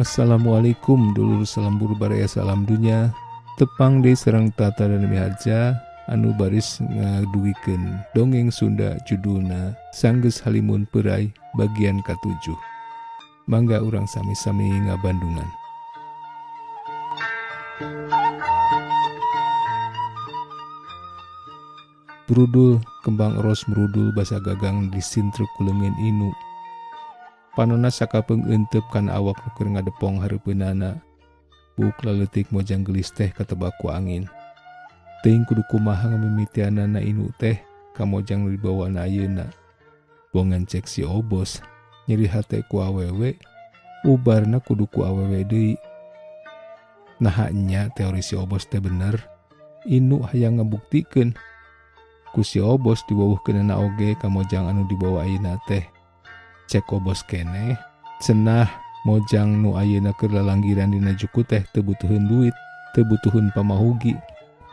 Assalamualaikum dulur salembur baraya salam dunya tepang deui sareng Tata dan Miharja anu baris ngadugikeun dongeng Sunda judulna Sanggeus Halimun Peuray bagian katujuh. Mangga urang sami-sami ngabandungan. Brudul kembang eros merudul basa gagang disintruk ku leungeun Inu. Panona sakapeung eenteup kana awak nu keur ngadepong hareupeunana. Buuk laleutik mojang geulis teh katebak ku angin. Teuing kudu kumaha ngamimitianana Inu teh ka mojang nu dibawana ayeuna. Bongan cek si Obos, nyeri hate ku awewe, ubarna kudu ku awewe deui. Naha nya teori si Obos teh bener, Inu hayang ngabuktikeun. Ku si Obos diwawuhkeunana oge ka mojang anu dibawa ayeuna teh. Cek Obos keneh, cenah mojang nu ayeuna keur lalanggiran dina juku teh teu butuheun duit, teu butuheun pamahugi,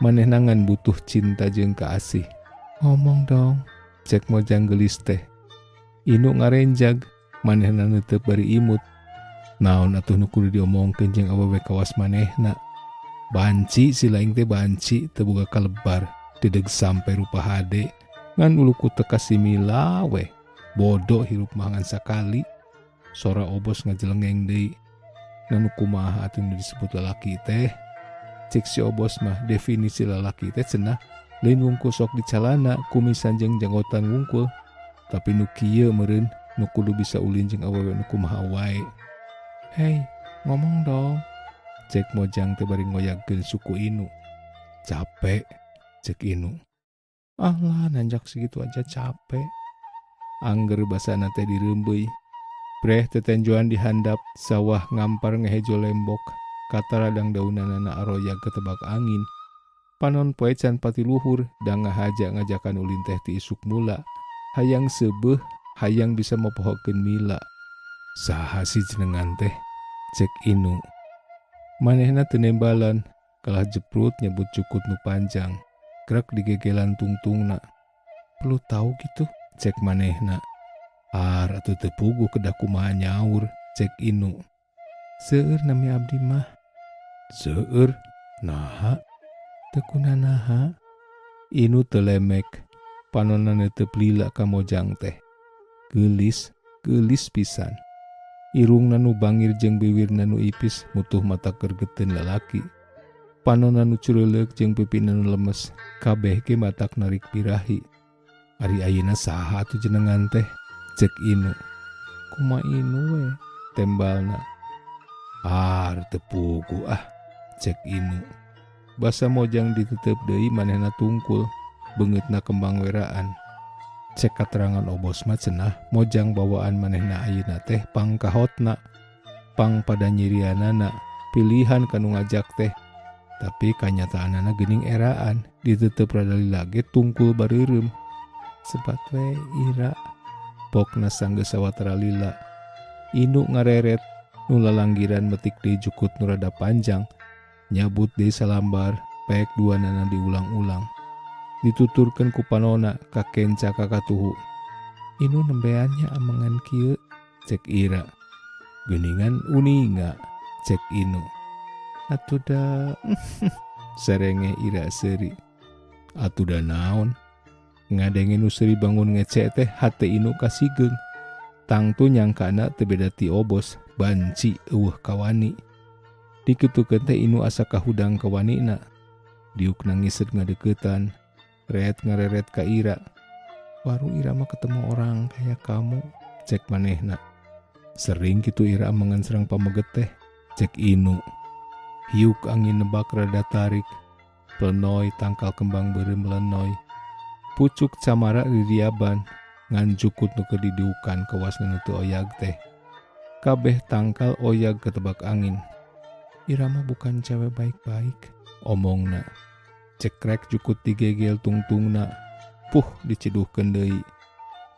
manehna ngan butuh cinta jeung kaasih. Ngomong dong, cek mojang geulis teh. Inu ngarenjag, manehna neuteup bari imut. Naon atuh nu kudu diomongkeun jeung awewe kawas manehna. Banci si laing teh banci teu boga kalebar, dedeg sampe rupa hade, ngan uluku teu kasimila weh. Bodoh hirup mah ngan sakali. Sora Obos ngajelengeng deui. Nanu kumaha atuh nu disebut lalaki teh? Cek si Obos mah definisi lalaki teh cenah lain wungkul sok dicalana kumisan jeung janggotan wungkul. Tapi nu kieu meureun nu kudu bisa ulin jeung awewe nu kumaha wae. Hei, ngomong dong. Cek mojang teh bari ngoyagkeun suku Inu. Capek, cek Inu. Alah, nanjak segitu aja capek. Angger basana teh direumbeui. Breh tetenjoan di handap, sawah ngampar ngehejo lembok, kataradang daunanana aroyag ketebak angin. Panon poe can patiluhur, da ngahaja ngajakan ulin teh ti isuk mula. Hayang seubeuh, hayang bisa mopohokeun mila. Saha si jenengan teh? Cek Inu. Manehna teu nembalan, kalah jeprut nyebut cukut nu panjang. Krek digegelan tungtungna. Perlu tahu gitu? Cek manehna. Ar atuh teu puguh kedah kumaha nyaur, cek Inu. Seueur nami abdi mah. Seueur? Naha? Teu kunanaha? Inu teu lemek, panonna neuteep lila ka mojang teh. Geulis, geulis pisan. Irungna nu bangir jeung biwirna nu ipis mutuh mata kergeteun lalaki. Panonna nu cureuleuk jeung pipina nu lemes, kabeh ge matak narik birahi. Ari ayeuna saha atuh jenengan teh? Cek Inu. Kuma Inu we tembalna. Ar teu puguh ah, cek Inu. Basa mojang ditutup deui manehna tungkul, beungeutna kembang weraan. Cek katerangan Obos mah cenah mojang bawaan manehna ayeuna teh pangkahotna, pang pada nyirianana, pilihan kanu ngajak teh. Tapi kanyataanana geuning eraan, ditutup rada lila ge tungkul bareureum. Sebat we Ira, pokna sanggeus sawatara lila. Inu ngareret, nu lalanggiran metik deui jukut nu rada panjang, nyabut deui salambar, pek dua nana diulang-ulang. Dituturkeun ku panona ka kenca ka katuhu. Inu nembeannya amengan kieu, cek Ira. Geuningan uninga, cek Inu. Atuh da, serenge Ira seuri. Atuh da naon? Ngadenge nu seuri bangun ngece teh hate Inu kasigeung. Tangtu nyangkana teu beda ti Obos, banci eueuh kawani. Dikitukeun teh Inu asa kahudang kawanina. Diuk nangiseut ngadeuketan, ret ngareret ka Ira. Baru Ira mah ketemu orang kayak kamu, cek manehna. Sering kitu Ira amengan sareng pameget teh, cek Inu. Hiuk angin nebak rada tarik, plenoy tangkal kembang beureum lenoy. Pucuk camara diriaban, ngan jukut nu keur didiukan kawasna nu teu oyag teh. Kabeh tangkal oyag ketebak angin. Ira mah bukan cewek baik-baik, omongna. Cekrek jukut digegel tungtungna, puh diciduhkeun deui.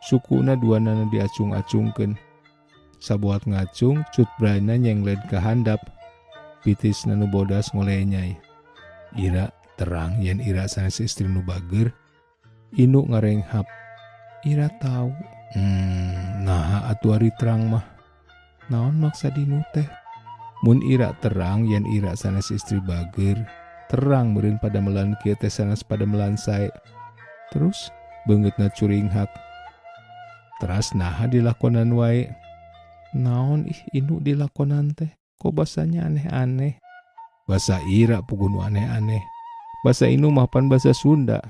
Sukuna duanana diacung-acungkeun. Sabuat ngacung, cut braina nyengled ka handap. Pitisna nu bodas ngolenyai. Ira terang yen Ira sanes istri nu bager. Inu ngarenghap. Ira tahu. Naha atuh ari terang mah. Naon maksa dinu teh? Mun Ira terang yen Ira sanes istri bager, terang meureun padamelan kieu teh sanes padamelan sae. Terus beungeutna curinghak. Teras naha dilakonan wae. Naon ih Inu dilakonan teh, kok basanya aneh-aneh. Basa Ira puguh nu aneh-aneh. Basa Inu mah pan basa Sunda.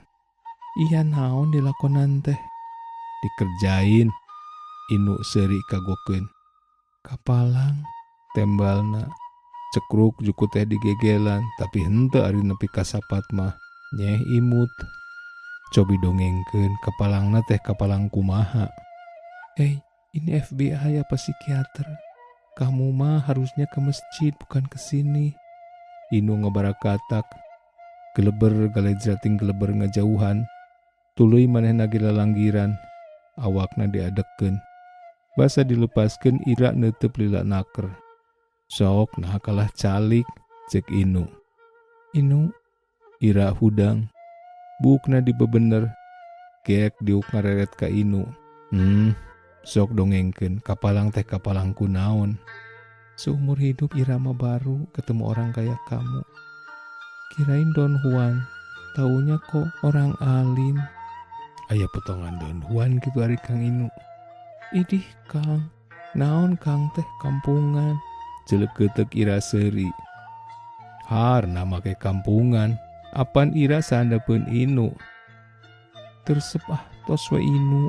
Iya naon dilakonan teh? Dikerjain. Inu seuri kagokeun. Kapalang tembalna. Cekruk juku teh digegelan, tapi henteu ari nepi ka sapat mah nyeh imut. Cobi dongengkeun kapalangna teh kapalang kumaha. Hei, ini FBI apa psikiater? Kamu mah harusnya ke masjid bukan ke sini. Inu ngabarakatak. Geleber galejrating geleber ngajauhan. Tuluy manehna ge lalanggiran. Awakna diadekkeun. Basa dilepaskeun Ira neuteup lila naker. Sok nah kalah calik cek Inu. Inu Ira hudang. Buukna dibebener. Gek diuk ngareret ka Inu. Sok dongengkeun kapalang teh kapalang kunaon. Seumur hidup Ira mah baru ketemu orang kayak kamu. Kirain Don Juan, taunya kok orang alim. Aya potongan Don Juan gitu ari Kang Inu. Idih Kang, naon Kang teh kampungan. Celeketek Ira seuri. Har nama ke kampungan, apan Ira sahandapeun Inu. Tersep ah tos we Inu.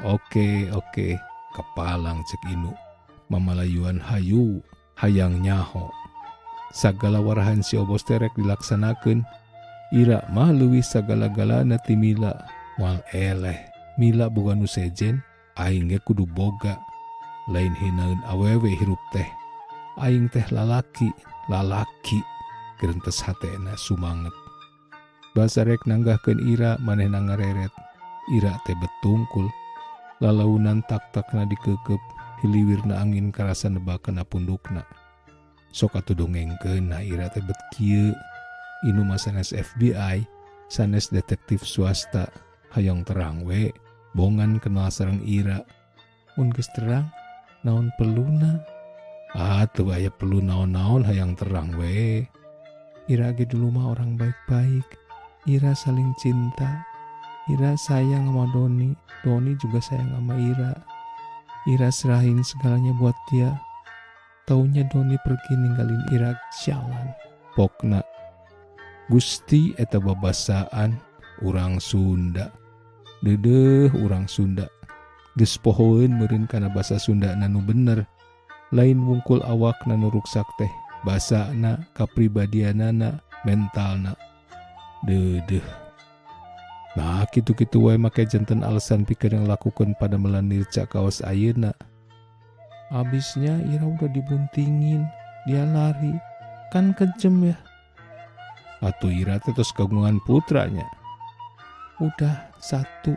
Oke, oke, kapalang cek Inu. Mamalayuan hayu, hayang nyaho. Sagala warahan si Obos terek dilaksanakeun. Ira mah leuwih sagala-galana ti Mila. Moal eleh, Mila boga nu sejen, aing ge kudu boga. Lain hinaeun awewe hirup teh. Aing teh lalaki, lalaki. Gerentes hatena sumanget. Basa rek nanggahkeun Ira manehna ngareret. Ira teh betungkul. Lalaunan tak-takna dikeukeup, hiliwirna angin karasa nebakeun pundukna. Sok atuh dongengkeun nah Ira teh bet kieu. Inu mah sanes FBI, sanes detektif swasta. Hayang terang we, bongan kenal sareng Ira. Mun geus terang, naon perluna? Ah, teu aya perlu naon-naon hayang terang we. Ira ge dulu mah orang baik-baik. Ira saling cinta. Ira sayang sama Doni, Doni juga sayang sama Ira. Ira serahin segalanya buat dia. Taunya Doni pergi ninggalin Ira, sialan. Pokna Gusti eta babasaan urang Sunda. Deudeuh urang Sunda. Geus pohoeun meureun kana basa Sunda nu bener. Lain wungkul awakna nu ruksak teh, basana, kapribadianana, mentalna. Deudeuh. Nah, kitu-kitu wae make janten alasan pikeun ngalakukeun padamelan nirca kawas ayeuna. Abisnya Ira udah dibuntingin, dia lari. Kan kejem ya. Atuh Ira teh tos kagungan putranya. Udah satu.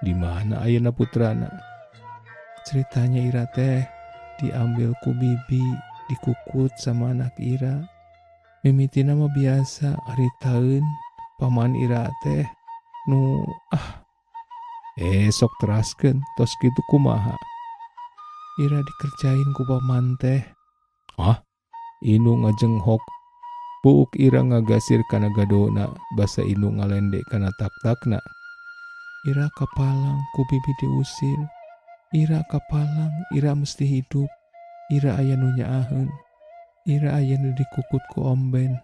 Di mana ayeuna putrana? Ceritanya Ira teh diambil ku bibi, dikukut sama anak Ira. Mimitina mah biasa ari taeun paman Ira teh nu ah. Sok teraskeun tos kitu kumaha? Ira dikerjain ku paman teh. Ah, Inu ngajenghok. Buuk Ira ngagasir kana gadona, basa Inu ngalendek kana tak-takna. Ira kapalang ku bibi diusir. Ira kapalang, Ira mesti hidup. Ira aya nu nyaaheun. Ira aya nu dikukut ku Om Ben,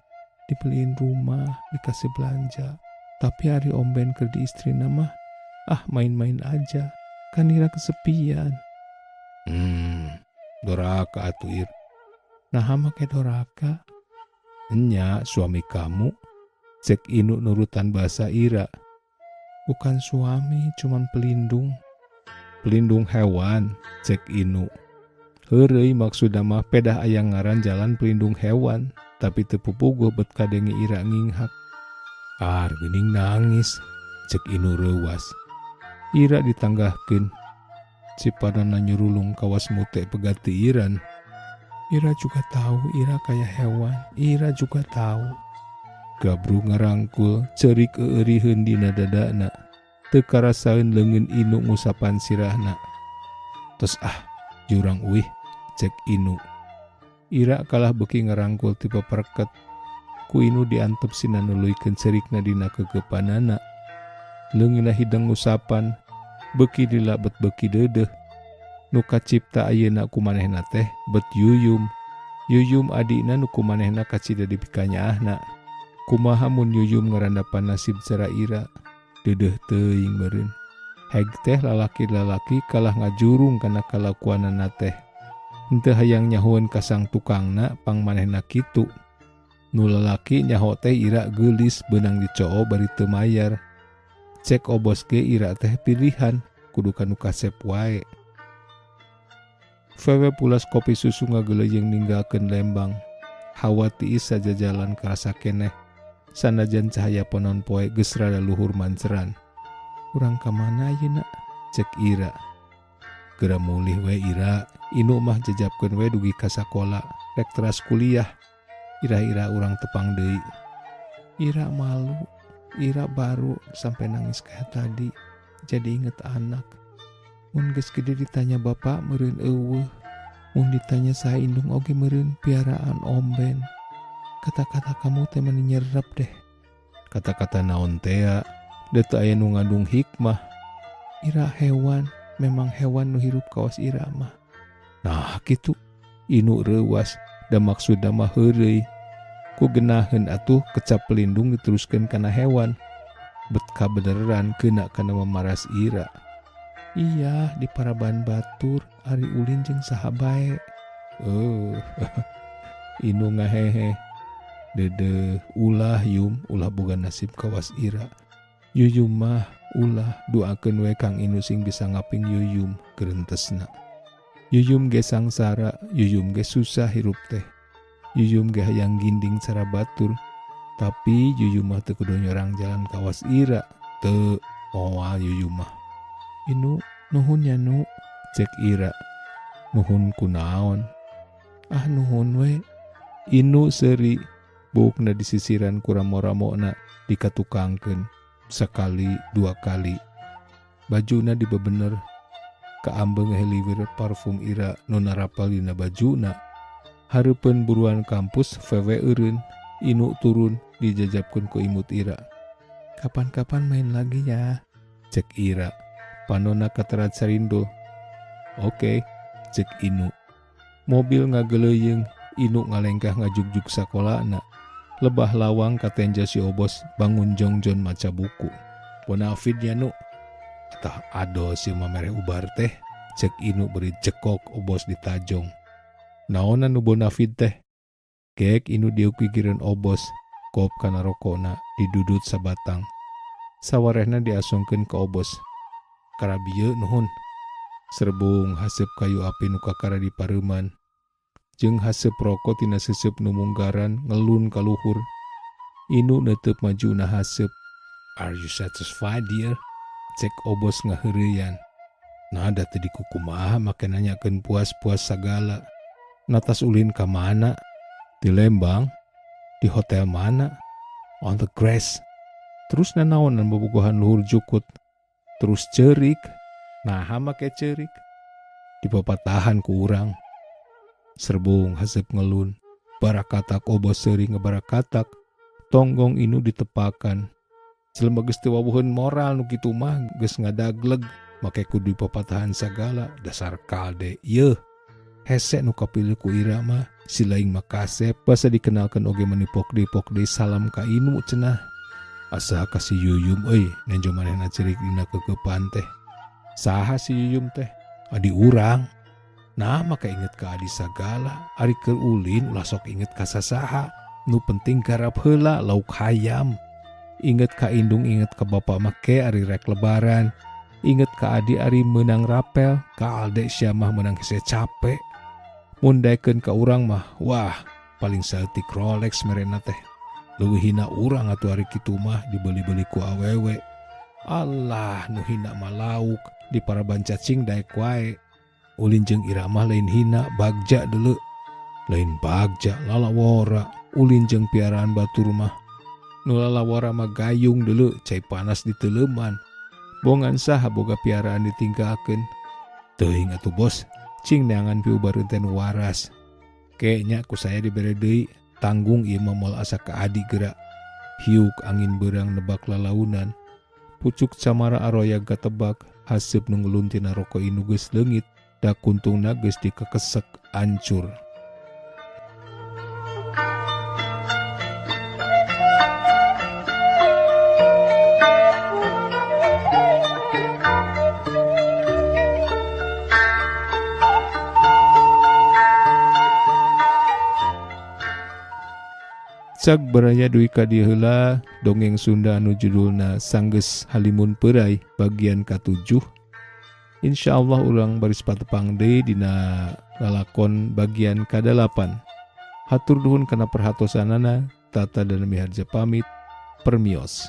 dibeliin rumah, dikasih belanja. Tapi ari Om Ben keur di istrina mah, ah main-main aja. Kan Ira kesepian. Doraka atuh Ir. Naha make doraka? Enya suami kamu, cek Inu nurutan bahasa Ira. Bukan suami, cuman pelindung. Pelindung hewan, cek Inu. Heureuy maksudna mah pedah aya ngaran jalan pelindung hewan, tapi teu pupuguh bet kadenge Ira nginghak. Ar geuning nangis, cek Inu reuwas. Ira ditanggahkeun. Cipadana nyurulung kawas mute pegati Iran. Ira juga tahu Ira kayak hewan. Ira juga tahu. Gabru ngarangkul, cerik euriheun dina dadana. Teu karasaeun leungeun Inu ngusapan sirahna. Tos ah, jurang uih, cek Inu. Ira kalah beuki ngarangkul ti papereket. Ku Inu diantep sina nuluykeun cerikna dina keukeupanana. Leungeunna hideng ngusapan, beuki lila bet beuki deudeuh. Nu kacipta ayeuna ku manehna teh bet Yuyum. Yuyum adina nu ku manehna kacida dipikanyaahna. Kumaha mun Yuyum ngarandapan nasib cara Ira? Deudeuh teuing meureun. Heg teh lalaki-lalaki kalah ngajurung kana kalakuanana teh. Henteu hayang nyahoeun ka sang tukangna pang manehna kitu. Nu lalaki nyaho teh Ira geulis beunang dicoo bari teu mayar. Cek Obos ge Ira teh pilihan kudu ka nu kasep wae. Vewe pulas kopi susu ngageleuyeung ninggalkeun Lembang. Hawa tiis sajajalan karasa keneh. Sanajan cahaya panon poe geus rada luhur manceran. Urang ka mana ayeuna? Cek Ira. Geura mulih we Ira, Inu mah jajapkeun we dugi ka sakola, rek teras kuliah. Ira-ira urang tepang deui. Ira malu, Ira baru sampai nangis kayak tadi. Jadi inget anak. Mun geus gede ditanya bapak meureun eueuh. Mun ditanya saha indung oge meureun piaraan omben. Kata-kata kamu teh meni nyerep deh. Kata-kata naon tea? Da teu aya nu ngandung hikmah. Ira hewan, memang hewan nu hirup kawas Ira mah. Nah kitu, Inu reuwas, da maksudna mah heureuy. Ku genaheun atuh kecap pelindung diteruskeun kana hewan. Bet kabeneran keuna kana mamaras Ira. Iya, di paraban batur ari ulin jeung saha bae. Inu ngahehe. Dedeh ulah Yum, ulah boga nasib kawas Ira. Yuyum mah ulah doakeun we Kang Inu sing bisa ngaping Yuyum gerentesna. Yuyum ge sangsara, Yuyum ge susah hirup teh. Yuyum ge hayang ginding cara batur, tapi Yuyum mah teu kudu nyorang jalan kawas Ira, teu moal Yuyum mah. Inu nuhun nya Nu, cek Ira. Nuhun kunaon? Ah nuhun we. Inu seuri, buukna disisiran ku ramo-ramona dikatukangkeun. Sekali, dua kali. Bajuna dibebener. Kaambeu ngaheliwir parfum Ira nu narapal dina bajuna. Hareupeun buruan kampus vewe eureun, Inu turun dijajapkeun ku imut Ira. Kapan-kapan main lagi ya, cek Ira. Panona katerat sarindul. Oke, cek Inu. Mobil ngageleuyeung, Inu ngalengkah ngajugjug sakolana. Lebah lawang katenja si Obos bangun jongjon maca buku. Bonafid nya Nu. Atah ado si mamere ubar teh, cek Inu beri cekok Obos ditajong. Naonan nu bonafid teh? Gek Inu diukigireun Obos, kop kana rokona didudut sabatang. Sawarehna diasongkeun ka Obos. Karabieu nuhun. Serbung haseup kayu api nu kakara di pareuman. Jeung haseup roko tina seuseup nu munggaran ngelun ka luhur. Inu neuteub majuna haseup. Are you satisfied dear? Cek Obos ngaheureuyan. Nah da teu dikukumaha make nanyakeun puas-puas sagala. Natas ulin ka mana? Di Lembang? Di hotel mana? On the grass. Terus nanaonan bobogohan luhur jukut. Terus ceurik. Naha make ceurik? Dipapatahan ku urang. Serbung haseup ngelun. Barakatak Obos seuri ngebarakatak. Tonggong Inu ditepakan. Jelema geus teu wawuheun moral nu kitu mah geus ngadagleg make kudu dipapatahan sagala dasar kalde yeuh. Hese nu kapilih ku Ira mah si laing mah kasep basa dikenalkeun oge meni pokde-pokde salam ka Inu cenah. Asa ka si Yuyum euy nenjo manehna cerik dina keukeupan teh. Saha si Yuyum teh? Adi urang. Nah maka inget ka adi sagala, ari keur ulin ulah sok inget ka sasaha. Nu penting garap heula lauk hayam. Inget ka indung inget ka bapak make ari rek lebaran. Inget ka adi ari meunang rapel, ka alde sia mah meunang hese capek. Mun daekeun ka urang mah, wah paling saeutik Rolex merena teh. Leuwih hina urang atuh ari kitu mah dibeli-beli ku awewe. Allah nu hina mah lauk, di paraban cacing daek wae. Ulin jeung Ira mah lain hina bagja deuleu. Lain bagja lalawora, ulin jeung piaraan batur mah. Nu lalawora mah gayung deuleu, cai panas diteuleuman. Bongan saha boga piaraan ditinggalkeun. Teuing atuh bos, cing neangan piubareun teh nu waras. Kayaknya ku saya dibere deui, tanggung ieu mah moal asa kaadi geura. Hiuk angin beurang nebak lalaunan. Pucuk camara aroyag katebak, haseup nu ngelun tina roko inu geus leungit, da kuntungna geus dikekesek ancur. Cag baraya dugi ka dieu heula dongeng Sunda anu judulna Sanggeus Halimun Peuray bagian ka-7. Insyaallah urang baris patepang deui dina lalakon bagian ka-8. Hatur nuhun kana perhatosanana, Tata dan Miharja pamit, permios.